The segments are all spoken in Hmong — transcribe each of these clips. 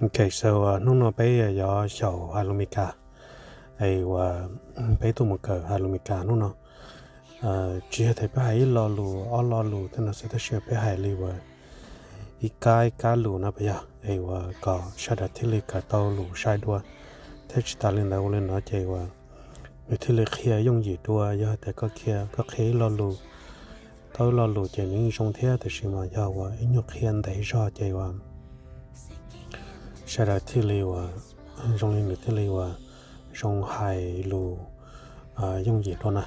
Ok, so hnub no peb yuav xyaum hais lus Meskas, es uas peb tuaj mus kawm hais lus Meskas hnub no. Tsis yog tias peb hais ib lo lus ob lo lus tej no xwb, tab sis peb hais li uas ib kab ib kab lus no puas yog, es uas kom sawv daws thiaj li kawm tau lus sai dua, thiab tsis tas li ntawd ua li no ces uas nws thiaj li qhia yooj yim dua. Yog tias koj qhia, koj qhia ib lo lus tau ib lo lus ces nws yeej zoo thiab, tiam sis mas yog uas ib nyuag qhia ntev zog ces uas sawv daws thiaj li uas zoo li nws thiaj li uas zoo hais lus yooj yim dua na.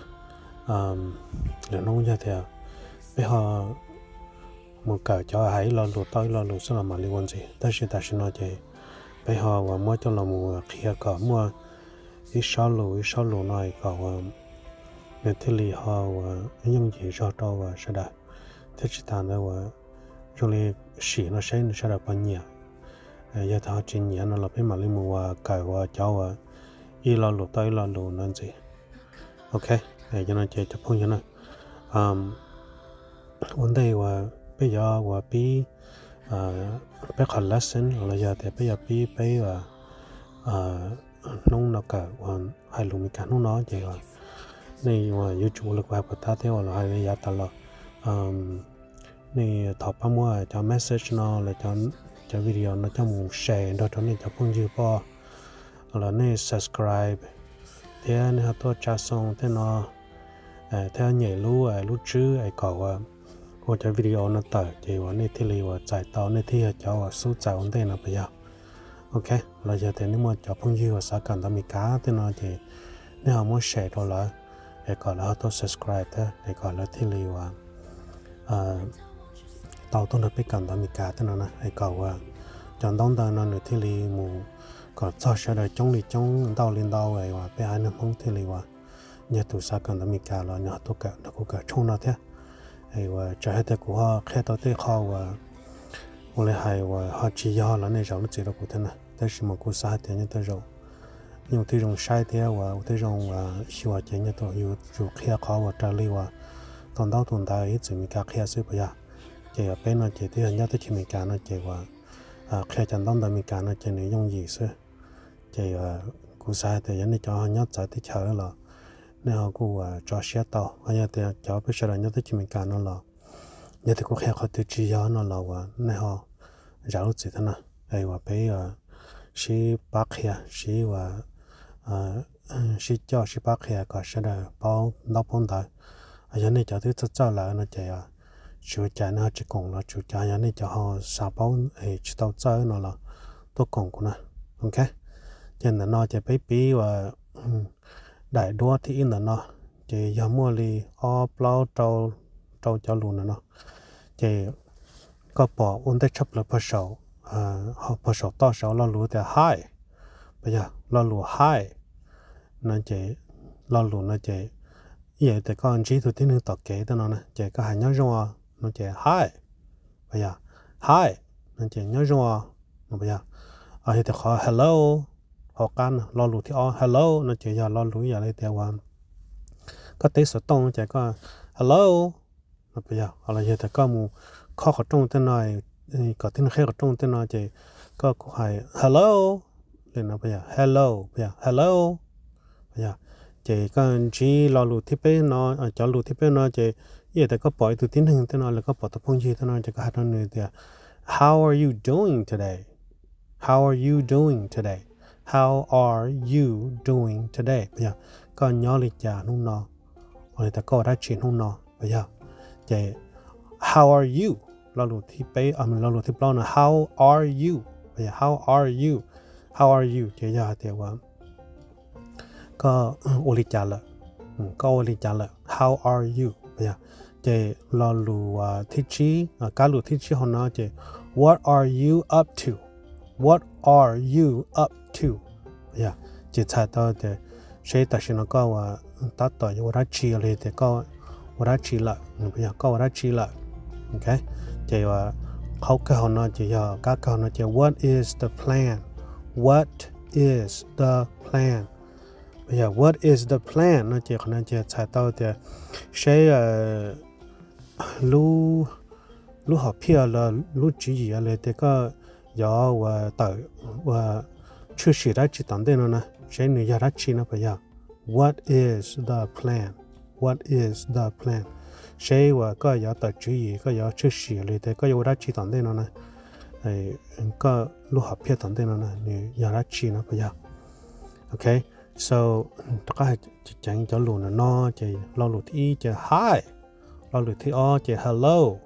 Lwm hnub yog tias peb ho mus kawm cov hais ib lo lus tau ib lo lus xwb los mam li ua ntxiv, tab sis tam sim no ces peb ho uas muab coj los mus qhia kom muaj ib sob lus ib sob lus no kom uas nws thiaj li ho uas yooj yim zog rau uas sawv daws, thiab tsis tas ntawd uas zoo li sim no seb sawv daws puas nyiam. Yog tias ho tsis nyiam no los peb mam li mus uas kawm uas cov uas ib lo lus tau ib lo lus no ntxiv. Ok, yog no ces cov phooj ywg na, ua ntej uas peb yuav uas pib peb qhov lesson los yog tias peb yuav pib peb uas hnub no kawm uas hais lus Meskas hnub no ces uas nej uas yuav tsum ua li kuv hais puas tab thiab uas los hais li yav tas los, nej thov pab muab cov message no los cov video no coj mus share nrog rau nej cov phooj ywg pom, los nej subscribe thiab nej ho tuaj tsa xoo tej no, thiab nyem lub lub tswb es kom uas ua cov video no tawm ces uas nej thiaj li uas txais tau, nej thiaj yog cov uas xub txais ua ntej no puas yog? Ok, los yog tias nej muaj cov phooj ywg uas xav kawm ntawv Meskas tej no ces nej ho muab share rau lawv, es kom lawv ho tuaj subscribe thiab es kom lawv thiaj li uas tau tuaj nrog peb kawm ntawv Meskas tej no na, es kom uas cov ntaub ntawv no nws thiaj li mus kom txog sawv daws coob li coob ntau li ntau es uas peb haiv neeg Hmoob thiaj li uas yog tus xav kawm ntawv Meskas los nws ho tuaj kawm nrog kuv kawm tshooj no thiab. Es uas txawm hais tias kuv ho qhia tau tej qho uas ua li hais uas ho tsis yog los nej zam lub txim rau kuv thiab na, tab sis mas kuv xav hais tias nyob tej zaum yeej ua tib zoo saib thiab uas ua tib zoo uas xyuas ces nyob tej zaum yus tsum qhia qhov uas raws li uas tus ntaub tus ntawv ib txwm Meskas qhia xwb puas yog? Ces uas peb no ces twb yog nyob teb chaws Amelikas no ces uas qhia cov ntaub ntawv Amelikas no ces nws yooj yim xwb. Ces kuv xav hais tias yog nej cov ho nyob txawv teb chaws los nej ho kuj uas tso siab tau, ho yog tias cov peb sawv daws nyob teb chaws Amelikas no los yog tias kuv qhia qhov twg tsis yog no los uas nej ho zam lub txim thiab na. Es uas peb sib pab qhia, sib uas sib coj sib pab qhia kom sawv daws paub ntaub paub ntawv. Yog nej cov twb txawj txawj lawm no ces tsis ua cas nej ho tsis koom los tsis ua cas, yog nej cov ho xav paub es tsis tau txawj no los tuaj koom kuv na. Ok, ces ntawm no ces peb pib uas daim duab thib ib ntawm no, ces yog muaj li ob plaub rau cov lus ntawm no. Ces koj pom ua ntej tshaj plaws pog saum, pog saum toj saud lo lus tias hi, puas yog? Lo lus hi no ces lo lus no ces ib yam li tias koj ntsib tus tib neeg tom kev tej no na ces koj hais nyob zoo no ces hi, puas yog? Hi no ces nyob zoo no puas yog? Yog tias qhov hello hauv qab no, lo lus thib ob hello no ces yog lo lus ib yam li tias uas koj teb xov tooj ces koj hello no puas yog? Los yog tias koj mus khob qhov rooj tej no, kom tib neeg qheb qhov rooj tej no ces koj kuj hais hello li no puas yog? Hello puas yog? Hello puas yog? Ces koj ntsib lo lus thib peb no, cov lus thib peb no ces ib yam tias koj pom ib tug tib neeg tej no los koj pom tus phooj ywg tej no ces koj hais rau nws tias how are you doing today? How are you doing today? How are you doing today? Puas yog? Koj nyob li cas hnub no? Ua li tias koj ua dab tsi hnub no puas yog? Ces how are you, lo lus thib peb, lo lus thib plaub no how are you, puas yog? How are you? How are you ces yog hais tias uas koj ua li cas lawm, koj ua li cas lawm, how are you puas yog? Ces lo lus thib tsib, kab lus thib tsib hauv no ces what are you up to? What are you up to? Yog ces txhais tau tias seb tam sim no koj ua tab tom yuav ua dab tsi los yog tias koj ua dab tsi lawm, yog koj ua dab tsi lawm. Ok, ces qhov kawg hauv no ces yog kab kawg hauv no ces what is the plan? What is the plan? Yog what is the plan no ces qhov no ces txhais tau tias seb lub, lub hom phiaj los lub tswv yim los tias koj yuav ua tawm ua tshwm sim dab tsi tom ntej no na, seb nws yog dab tsi no puas yog? What is the plan? What is the plan? Seb uas koj yuav tawm tswv yim, koj yuav tshwm sim li tias koj yuav ua dab tsi tom ntej no na, koj lub hom phiaj tom ntej no na nws yog dab tsi no puas yog? Ok, so rov qab ceev cov lus no no ces lo lus thib ib ces hi, lo lus thib ob ces hello,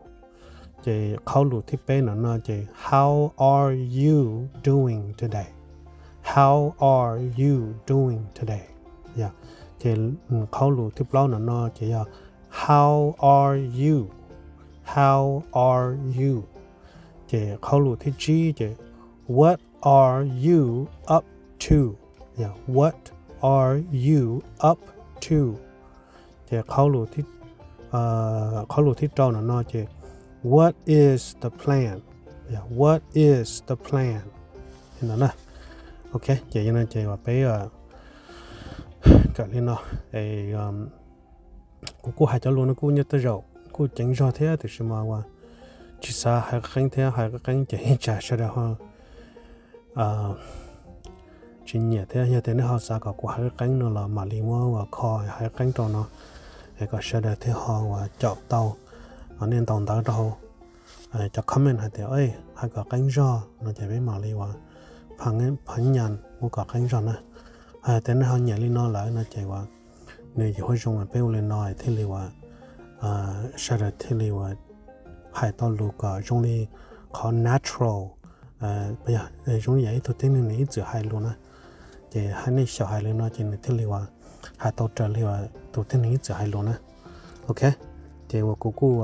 ces qhov lus thib peb no no ces how are you doing today? How are you doing today? Ces qhov lus thib plaub no no ces yog how are you? How are you? Ces qhov lus thib tsib ces what are you up to? What are you up to? Ces qhov lus thib rau no no ces what is the plan? What is the plan? No na. Ok, ces no ces uas peb kawm li no. Kuv kuj hais cov lus no kuj nyuaj tej zaum kuj ceev zog thiab tiam sis mas uas tsis xav hais qeeb thiab, hais qeeb ces ib tsam sawv daws ho tsis nyiam thiab. Yog tias nej ho xav kom kuv hais qeeb no los mam li muab uas kho hais qeeb rau no es kom sawv daws thiaj ho uas caum tau nej ntaus ntawv rau hauv cov comment hais tias hais kom qeeb zog no ces peb mam li uas pha nyas mus kom qeeb zog na. Hais tias nej ho nyiam li no lawm no ces uas nws yuav huab zoo peb ua li no thiaj li uas sawv daws thiaj li uas hais tau lus kom zoo li qhov natural, zoo li yam ib tug tib neeg nws ib txwm hais lus na. Ces hais nej xyaum hais li no ces nws thiaj li uas hais tau raws li uas tus tib neeg ib txwm hais lus na. Ok, ces uas kuv kuj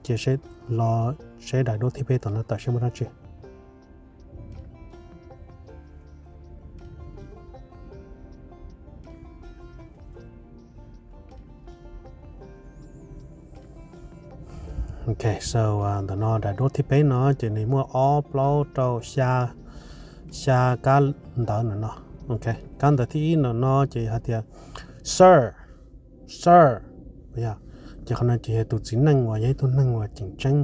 cia seb los seb daim duab thib peb tom no tawm seb muaj dab tsi. Ok, so ntawm no daim duab thib peb no ces nws muaj ob plaub rau xya, xya kab ntawv ntawm no. Ok, kab ntawv thib ib ntawm no ces hais tias sir, sir, yog, ces qhov no ces yog tus txiv neej uas yog ib tug neeg uas tseem tseeb,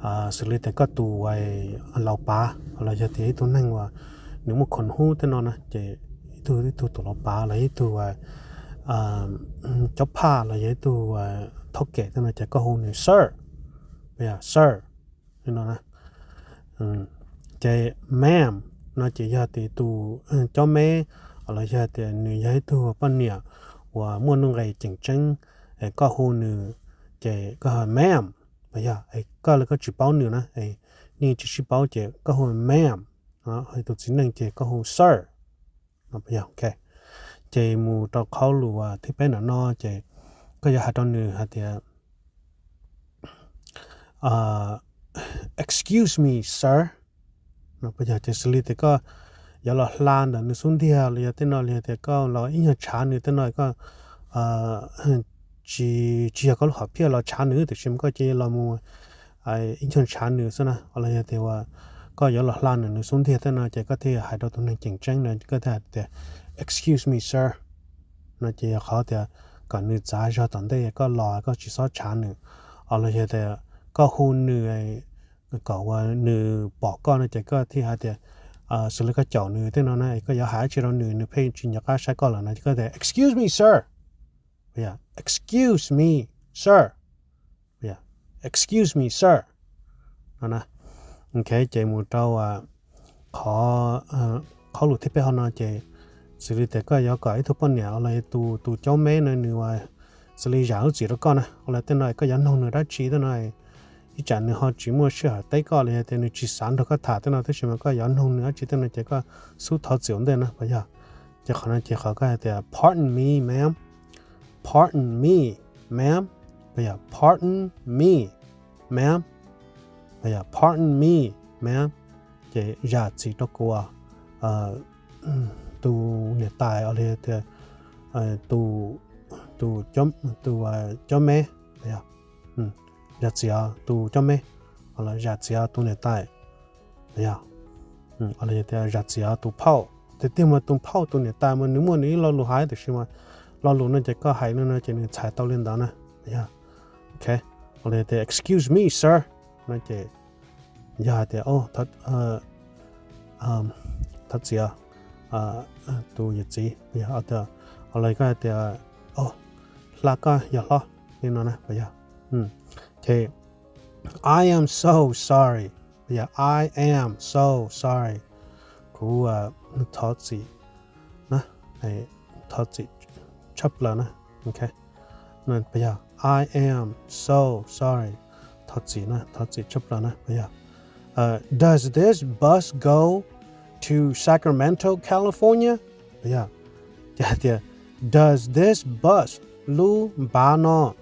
xws li tias koj tus laus pav los yog tias ib tug neeg uas nws muaj khoom hub tej no na ces ib tug, ib tug tus laus pav los ib tug cob phaj los yog ib tug thaub kem tej no ces koj hu nws sir, sir no. Ces ma'am no ces yog tias tus cob meb los yog tias nws yog ib tug poj niam uas muaj nuj nqis tseem tseeb, koj hu nws ces koj hu ma'am, yog koj li koj tsis paub nws na, nej tsis sib paub ces koj hu ma'am, tus txiv neej ces koj hu sir. Ces mus rau qhov lus thib peb ntawm no ces koj yuav hais rau nws hais tias excuse me sir. Ces xws li tias koj yuav los hla ntawm nws xub ntiag los yog tej no los yog tias koj los ib nyuag tshav nws tej no, koj tsis, tsis yog koj lub hom phiaj los tshav nws tiam sis mas koj cia los mus ib nyuag tshav nws xwb na, los yog tias uas koj yuav los hla ntawm nws xub ntiag tej no ces koj thiaj hais rau tus neeg tseem tseeb no koj thiaj hais tias excuse me sir no ces yog qhov tias kom nws txav zog tom ntej koj los koj tsis txhob tshav nws, los yog tias koj hu nws kom uas nws pom koj no ces koj thiaj hais tias xws li koj caum nws tej no na koj yuav hais dab tsi rau nws nws pheej tsis nco qab saib koj lawm no ces koj tias excuse me sir, excuse me sir, excuse me sir no. Ok, ces mus rau qhov, qhov lus thib peb hov no ces xws li tias koj yuav kom ib tug poj niam los yog tus, tus cob meb no nws uas xws li zam lub txim rau koj na los tej no koj yuav noog nws dab tsi tej no, ib tsam nws ho tsis muaj sij hawm teb koj los yog tias nws tsis xav nrog koj tham tej no tab sis mas koj yuav noog nws dab tsi tej no ces koj xub thov txim ua ntej na puas yog? Ces qhov no ces qhov koj hais tias pardon me ma'am, pardon me ma'am, puas yog pardon me ma'am, puas yog pardon me ma'am, ces zam txim rau kuv tus niam tais los yog tias tus, tus cob meb, zam txim os tus cob meb, los zam txim os tus niam tais, yog, los yog tias zam txim os tus phauj. Tiag tiag mas tus phauj tus niam tais mas nws muaj nws ib lo lus hais tiam sis mas lo lus no ces koj hais no no ces nws txhais tau li ntawd na, yog. Ok, los yog tias excuse me sir no ces Yog hais tias, thov txim, tus yawm txiv, yog tias, los koj hais tias, hla koj yog hlob, li no na, puas yog? Ces I am so sorry, yog I am so sorry, kuv thov txim, thov txim tshaj plaws na, puas yog? I am so sorry, thov txim na, thov txim tshaj plaws na, puas yog? Does this bus go to Sacramento, California? Puas yog? Ces hais tias, does this bus, lub npav no,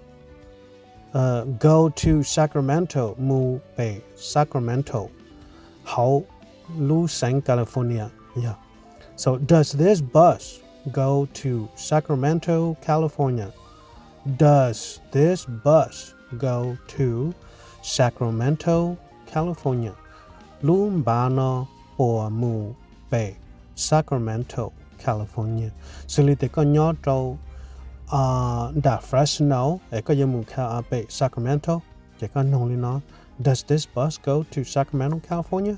go to Sacramento, mus pem Sacramento, hauv lub xeev California, yog? So does this bus go to Sacramento, California? Does this bus go to Sacramento, California? Lub npav no puas mus pem Sacramento, California? Xws li tias koj nyob rau nram Fresno es koj yuav mus pem Sacramento, ces koj nug li no, does this bus go to Sacramento, California?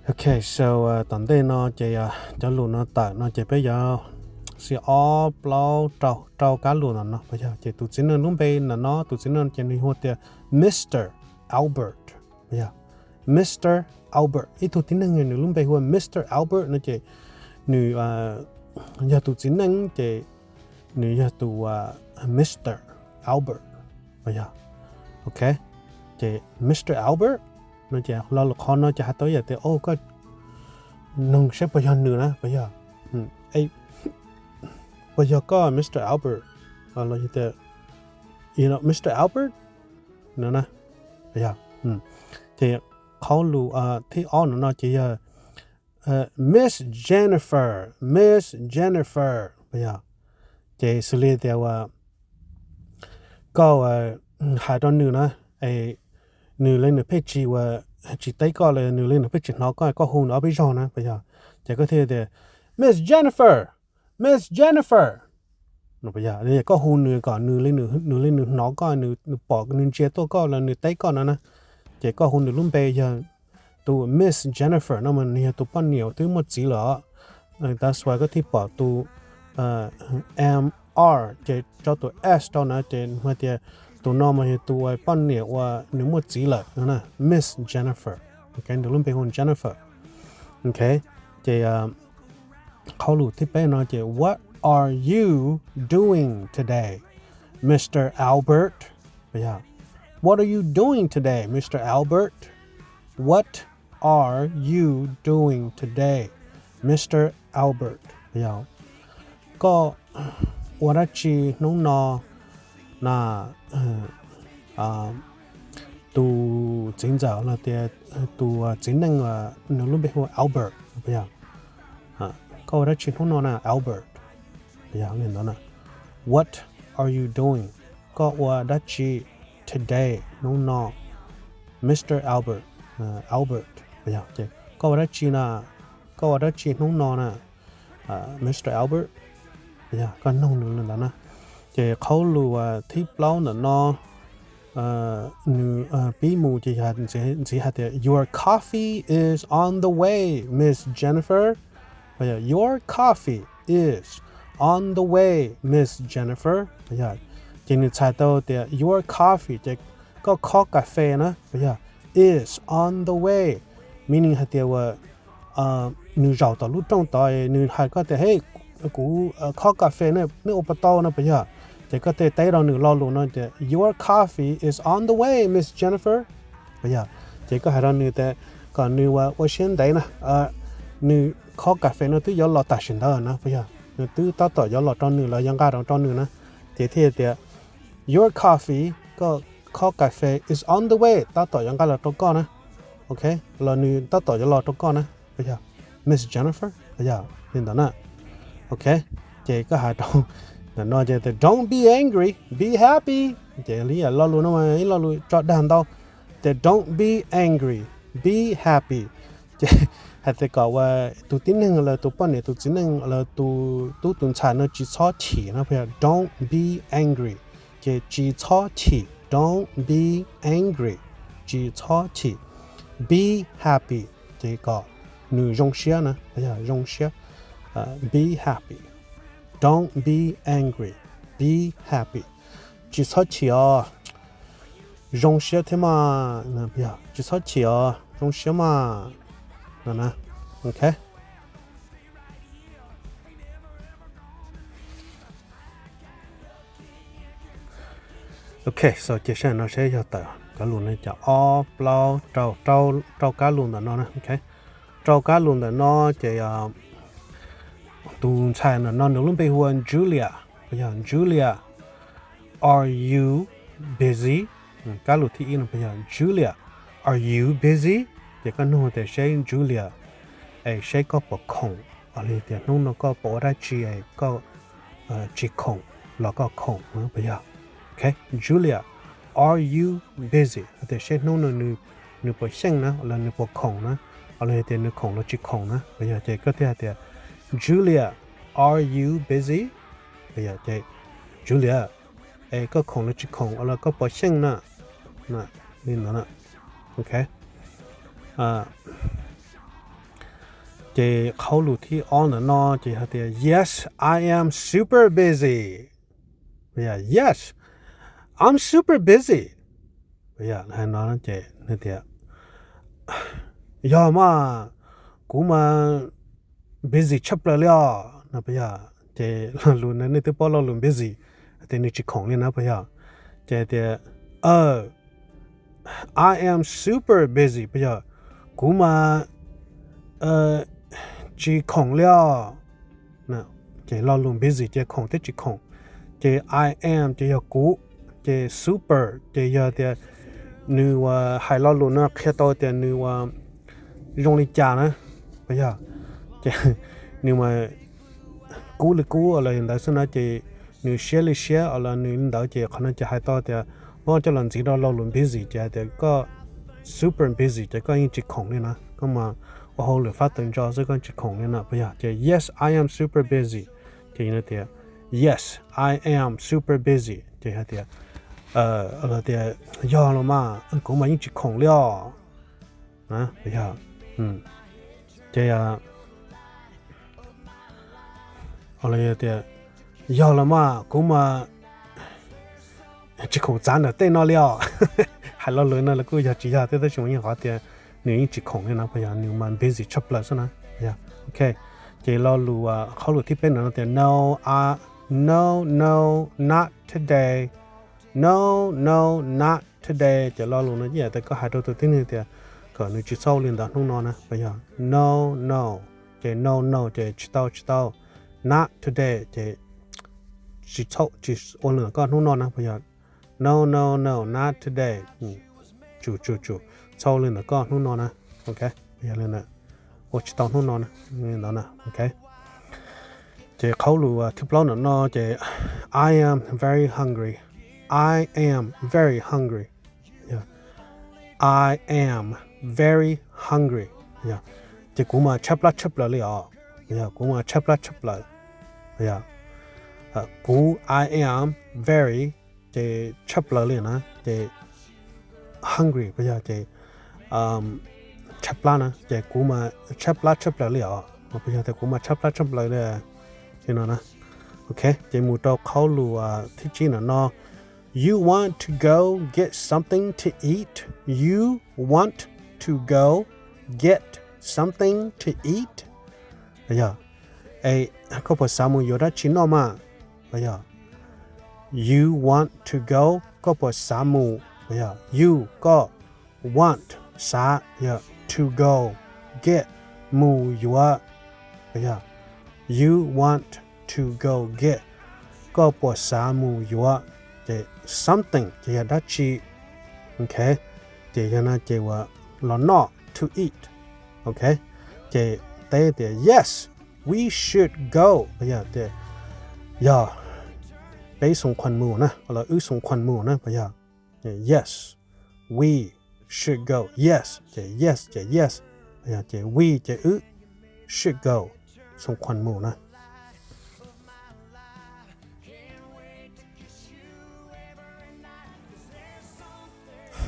Ok, so tom ntej no ces cov lus no tawm no ces peb yuav xi ob plaub rau rau kab lus ntawm no, puas yog? Ces tus txiv neej lub npe ntawm no, tus txiv neej ces nws hu tias Mister Albert, puas yog? Mister Albert, ib tug tib neeg nws lub npe hu ua Mister Albert no ces nws yog tus txiv neej ces nws yog tus Mister Albert, puas yog? Ok, ces Mister Albert no ces lo lus qhov no ces hais tau ib yam tias, o, koj nug saib puas yog nws na, puas yog? Puas yog koj Mister Albert? Los yog tias, Mister Albert no na, puas yog? Ces qhov lus thib ob no no ces yog Miss Jennifer, Miss Jennifer, puas yog? Ces xws li tias uas koj hais rau nws na, nws li nws pheej tsis uas tsis teb koj los nws li nws pheej tsis hnov koj, koj hu nws ob peb zaug na, puas yog? Ces koj thiaj tias, Miss Jennifer, Miss Jennifer, puas yog? Koj hu nws kom nws li nws hnov koj, nws pom nws ntsia tuaj koj los nws teb koj no na. Ces koj hu nws lub npe yog tus Miss Jennifer no mas nws yog tus poj niam twb muaj txiv lawm os. That's why koj thiaj pom tus M R ces tso tus S rau na ces hais tias tus no mas yog tus poj niam uas nws muaj txiv lawm no na, Miss Jennifer. Ok, nws lub npe hu Jennifer. Ok, ces qhov lus thib peb no ces, what are you doing today, Mister Albert? Puas yog? What are you doing today, Mister Albert? What are you doing today, Mister Albert? Puas yog? Koj ua dab tsi hnub no na? Tus txiv ntxawm los tias tus txiv neej nws lub npe hu ua Albert, puas yog? Koj ua dab tsi hnub no na Albert? Puas yog li ntawd na? What are you doing? Koj ua dab tsi today, hnub no, Mister Albert? Albert, puas yog? Ces koj ua dab tsi na? Koj ua dab tsi hnub no na, Mister Albert? Puas yog? Koj nug nws li ntawd na. Ces qhov lus thib plaub ntawm no nws pib mus ces yog ntxiv hais tias, your coffee is on the way, Miss Jennifer. Puas yog? Your coffee is on the way, Miss Jennifer. Puas yog? Ces nws txhais tau tias your coffee ces koj khob kas fes na, puas yog? Is on the way, meaning hais tias uas nws zaum tom lub rooj tod, nws hais koj tias, hey, kuv khob kas fes, nej ua puas tau no, puas yog? Ces koj thiaj teb rau nws lo lus no tias, your coffee is on the way, Miss Jennifer. Puas yog? Ces koj hais rau nws tias kom nws ua siab ntev na, nws khob kas fes no twb yuav los tam sim ntawd na, puas yog? Nws twb tab tom yuav los rau nws, los yuav nqa rau rau nws na. Ces thiaj tias, your coffee, koj khob kas fes, is on the way, tab tom yuav nqa los rau koj na. Ok, los nws tab tom yuav los rau koj na, puas yog? Miss Jennifer, puas yog li ntawd na? Ok, ces koj hais rau ntawm no ces, don't be angry, be happy. Ces li yam lo lus no mas ib lo lus tso dag ntau, tias don't be angry, be happy. Ces hais tias kom ua tus tib neeg los tus poj niam tus txiv neej los tus tub tus ntxhais no tsis txhob chim no puas yog? Don't be angry. Ces tsis txhob chim, don't be angry. Tsis txhob chim. Be happy, ces kom nws zoo siab na, yog zoo siab. Be happy. Don't be angry. Be happy. Tsis txhob chim os, zoo siab thiab mas. Tsis txhob chim os, zoo siab mas. No na. Ok. Ok, so ces saib no seb yog tawm kab lus ne, cov ob plaub rau, rau kab lus ntawm no na. Ok, rau kab lus ntawm no ces tus ntxhais ntawm no nws lub npe hu ua Julia, puas yog? Julia, are you busy? Kab lus thib ib no puas yog? Julia, are you busy? Ces koj nug tias seb Julia, es seb koj puas khoom, los tias hnub no koj puas ua dab tsi es koj tsis khoom los koj khoom no puas yog? Ok, Julia, are you busy? Hais tias seb hnub no nws puas xyeej na, los nws puas khoom na, los tias nws khoom los tsis khoom na puas yog? Ces koj thiaj hais tias Julia, are you busy? Ces Julia, es koj khoom los tsis khoom los koj puas xyeej na? Li ntawd na. Ok. Ces qhov lus thib ob ntawm no ces hais tias yes, I am super busy. Yes, I'm super busy. Hais no ces tias yog mas, kuv mas busy tshaj plaws li os no puas yog? Ces lo lus no nej twb paub lo lus busy, hais tias nws tsis khoom li na puas yog? Ces tias I am super busy puas yog? Kuv mas tsis khoom li os. Ces lo lus busy ces khoom thiab tsis khoom. Ces I am ces yog kuv, ces super ces yog tias nws uas hais lo lus no qhia tau tias nws uas zoo li cas na puas yog? Ces nws mas kub li kub los ntawd xwb na, ces nws siab li siab los nws li ntawd, ces qhov no ces hais tau tias muab coj los ntxiv rau lo lus busy ces hais tias koj super busy ces koj yeej tsis khoom li na, koj mas ua hauj lwm fab tawm ntso xwb koj tsis khoom li na puas yog? Ces yes, I am super busy. Ces tias yes, I am super busy. Ces hais tias, tias yog los mas, kuv mas yeej tsis khoom li os. Yog, ces tias yog los mas kuv mas tsis khoom txav ntawm tej no li os. Hais lo lus no los kuj yog tsis yog thiab tab sis mas yeej qhov tias nws yeej tsis khoom li no puas yog? Nws mas busy tshaj plaws xwb na. Ok, ces lo lus, qhov lus thib peb ntawm no tias no, no, no, not today. No, no, not today. Ces lo lus no ib yam tias koj hais rau tus tib neeg tias kom nws tsis txhob ua li ntawd hnub no na puas yog? No, no. Ces no, no ces tsis tau, tsis tau. Not today ces tsis txhob, tsis ua li ntawd koj hnub no na puas yog? No, no, no, not today. Tsum, tsum, tsum txhob ua li ntawd koj hnub no na. Ok, yog li ntawd, ua tsis tau hnub no na, li ntawd na. Ok, ces qhov lus thib plaub ntawm no ces I am very hungry. I am very hungry. I am very hungry. Ces kuv mas tshaib plab tshaj plaws li os. Kuv mas tshaib plab tshaj plaws. Kuv I am very ces tshaj plaws li na, ces hungry puas yog? Ces tshaib plab na, ces kuv mas tshaib plab tshaj plaws li os. Puas yog tias kuv mas tshaib plab tshaj plaws li no na. Ok, ces mus rau qhov lus thib tsib ntawm no. You want to go get something to eat? You want to go get something to eat? Yog, es koj puas xav mus yuav dab tsi noj mas? Yog, you want to go, koj puas xav mus? Yog, you, koj, want, xav, yog to go, get, mus yuav. Yog, you want to go get, koj puas xav mus yuav, ces something ces yog dab tsi. Ok, ces yog no ces uas los noj, to eat. Ok, ces teb tias yes, we should go. Yog tias yog peb xoo khuam mus na, los wb xoo khuam mus na puas yog? Yes, we should go. Yes ces yes ces yes. Ces we ces wb, should go, xoom khuam mus na.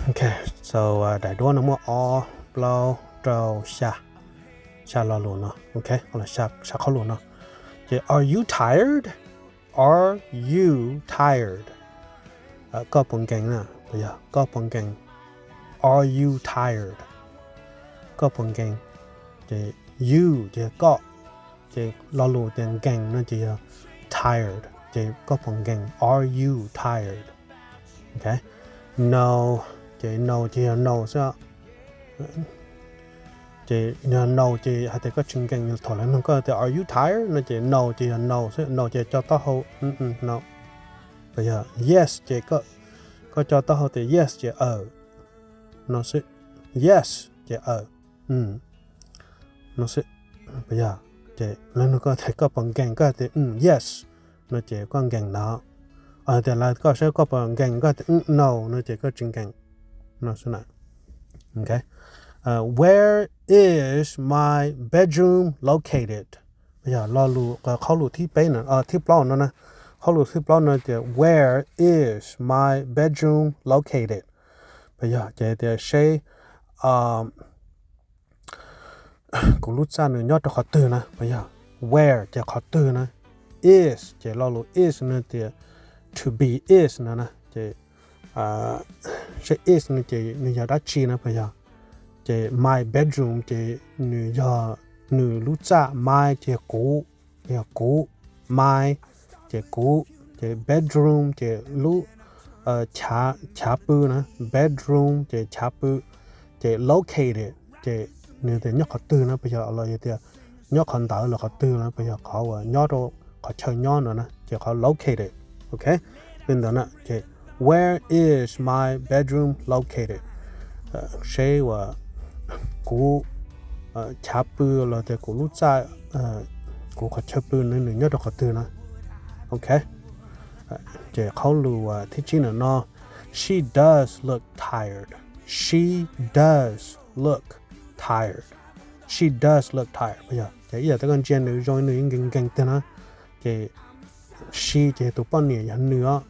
Ok, so daim duab no muaj ob, plaub, rau, xya, xya lo lus no. Ok, xya qhov lus no. Ces are you tired? Are you tired? Koj puas nkees na? Yog koj puas nkees? Are you tired? Koj puas nkees? Ces you ces yog koj, ces lo lus tias nkees no ces yog tired, ces koj puas nkees? Are you tired? Ok, no, ces no ces yog no xwb. Ces yog no ces hais tias koj tsis nkees. Thaum lawv nug koj tias are you tired no ces no ces yog no xwb, no ces co taub hau no. Yog yes ces koj co taub hau tias yes ces aw no xwb. Yes ces aw no xwb. Yog ces lawv nug koj tias koj puas nkees, koj tias yes no ces koj nkees ntawd. Tias lawv koj saib koj puas nkees, koj tias no no ces koj tsis nkees no xwb na. Where is my bedroom located? Yog lo lus, qhov lus thib peb no, thib plaub no na. Qhov lus thib plaub no tias where is my bedroom located? Yog ces tias seb kuv lub txaj nws nyob rau qhov twg na. Yog where ces qhov twg na, is ces lo lus is no tias to be is no na. Ces seb is no ces nws yog dab tsi na, puas yog? Ces my bedroom ces nws yog nws lub txaj, my ces kuv, yog kuv, my ces kuv, ces bedroom ces lub chav pw na, bedroom ces chav pw, ces located ces nws tias nyob qhov twg na, puas yog? Los yog tias nyob qhov ntawd los qhov twg na, puas yog? Qhov uas nyob rau qhov chaw nyob no na ces qhov located. Ok, li ntawd na ces where is my bedroom located? Seb uas kuv chav pw los tias kuv lub txaj, kuv qhov chaw pw nws nyob rau qhov twg na. Ok, ces qhov lus thib tsib no no, she does look tired. She does look tired. She does look tired. Ces ib yam tias koj ntsia nws zoo li nws yeej nkees nkees tiag na. Ces she ces tus poj niam yog nws os.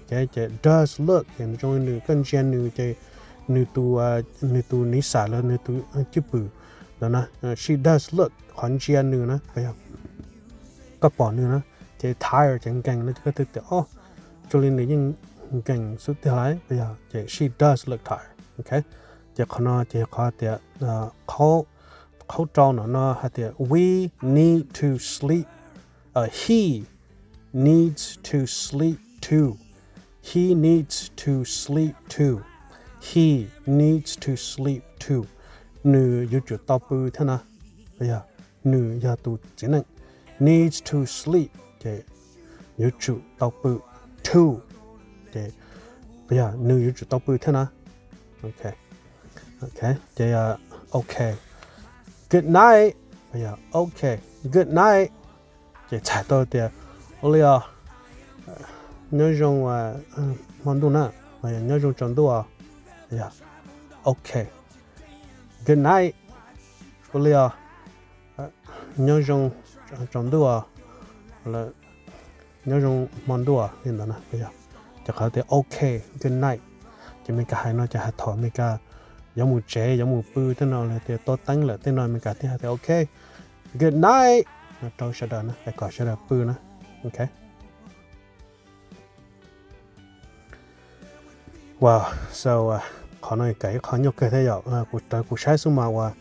Ces, ces does look ces zoo li nws, koj ntsia nws ces nws tus, nws tus niv xam los nws tus cwj pwm ntawd na. She does look, qhov ntsia nws na, yog koj pom nws na. Ces tired ces nkees no ces koj twb tias o, zoo li nws yeej nkees xwb tiag lauj, yog? Ces she does look tired. Ok, ces qhov no ces qhov tias qhov rau no no hais tias we need to sleep, he needs to sleep too. He needs to sleep too. He needs to sleep too. Nws yuav tsum tau pw thiab na. Yog, nws yog tus txiv neej. Needs to sleep ces yuav tsum tau pw. Too ces yog nws yuav tsum tau pw thiab na. Ok, ces ok, good night. Ok, good night ces txhais tau tias ua li os, nyob zoo hmo ntuj na, nyob zoo tsaus ntuj os. Yog, ok, good night, ua li os, nyob zoo tsaus ntuj os, nyob zoo hmo ntuj os, li ntawd na. Ces qhov tias ok, good night ces Meskas hais no ces hais thaum Meskas yuav mus tsev yuav mus pw tej no, los tias tua teeb lawm tej no Meskas thiaj hais tias ok, good night no rau sawv daws na, es kom sawv daws pw na. Ok, wow, so qhov no kawm ib qho nyuaj kawg thiab yom. Kuv raws kuv saib xwb mas uas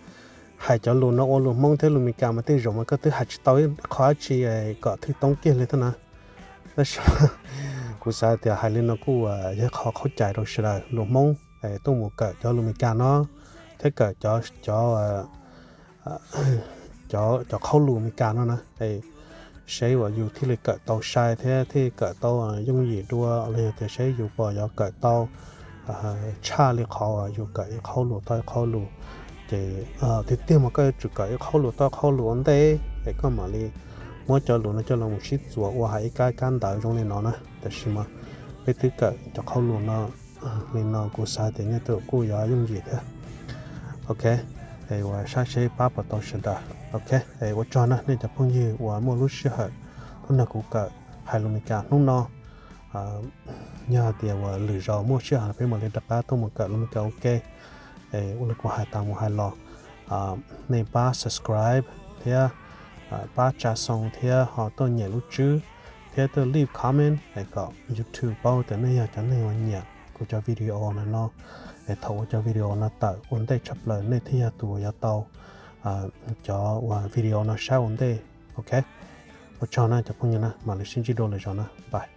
hais cov lus no ua lus Hmoob thiab lus Meskas mas tej zaum mas koj twb hais tsis tau ib qho dab tsi kom thwj toob kiag li thiab na. Tab sis kuv xav tias hais li no kuj yog qhov qaug cai rau sawv daws lus Hmoob tuaj mus kawm cov lus Meskas no thiab kawm cov, cov cov, cov qhaub lus Meskas no na, seb uas yus thiaj li kawm tau sai thiab thiaj kawm tau yooj yim dua, los yog tias seb yus puas yuav kawm tau tshaj li qhov uas yus kawm ib qhaub lus tau ib qhaub lus. Ces tiag tiag mas koj yuav tsum kawm ib qhaub lus tau ib qhaub lus ua ntej es koj mam li muab cov lus no coj los mus sib txuas ua hais ib kab ib kab ntawv zoo li no na. Tab sis mas peb twb kawm cov qhaub lus no li no kuv xav tias nyob twb kuj yuav yooj yim thiab. Ok, es uas saib seb pab puas tau sawv daws. Ok, es ua tsaug na nej cov phooj ywg uas muaj lub sij hawm tuaj nrog kuv kawm hais lus Meskas hnub no. Yog tias uas lwm zaus muaj sij hawm peb mam li rov qab tuaj mus kawm lus Meskas ua ke. Es ua li kuv hais tas mus hais los, nej pab subscribe thiab pab tsa xoo thiab ho tuaj nyem lub tswb thiab tuaj leave comment es kom YouTube paub tias nej yog cov neeg uas nyiam kuv cov video no no. Es thaum ua cov video no tawm ua ntej tshaj plaws nej thiaj yog tus uas yuav tau cov uas video no saib ua ntej. Ok, ua tsaug na cov phooj ywg na, mam li sib ntsib dua lwm zaus na, bye.